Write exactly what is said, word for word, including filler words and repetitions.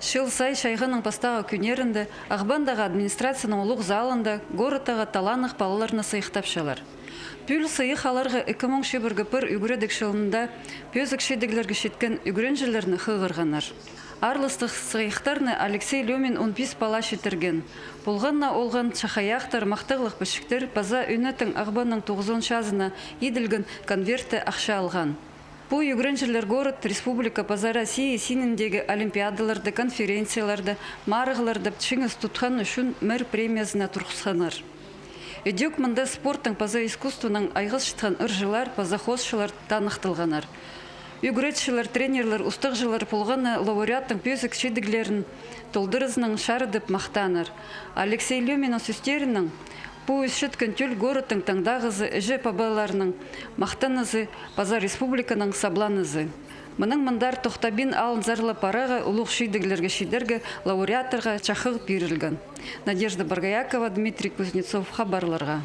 Чыл сай чайғының пастағы кӱннерінде Ағбандағы администрацияның улуғ залында городтағы таланнығ палаларны сыйыхтапчалар. Пӱӱл сыйых аларға ікі муң чибіргі пір ӱгредіг чылында пӧзік чидіглерге читкен ӱгренҷілерні хығырғаннар. Аарластығ сыйыхтарны Алексей Лёмин он пис пала читірген. Полған на олған чахайахтар, махтағлығ пічіктер паза ӧнетін Ағбанның тоғызон чазына иділген конвертте ахча алған. Пу ӱгренҷілер город, республика паза Россия синіндегі олимпиадаларда, конференцияларда, марығларда чиңіс тутхан ӱчӱн мэр премиязына турғысханнар. Ідӧк мында спорттың паза искусствонаң айғасчатхан ырҷылар паза хоосчылар таныхталғаннар. Ӱгретчілер, тренерлер, устағҷылар полған на лауреаттың пӧзік чидіглерін толдыразынаң чарыдып махтааннар. Алексей Лёминнің сӧстерінең, пу ӧсчеткен тӧл городтың таңдағызы, іҷе-пабаларының махтанызы паза республиканың сабланызы. Мының мындар тохтабин алынзар ла параға улуғ чидіглерге читерге лауреаттарға чахығ пирілген. Надежда Боргоякова, Дмитрий Кузнецов, хабарларға.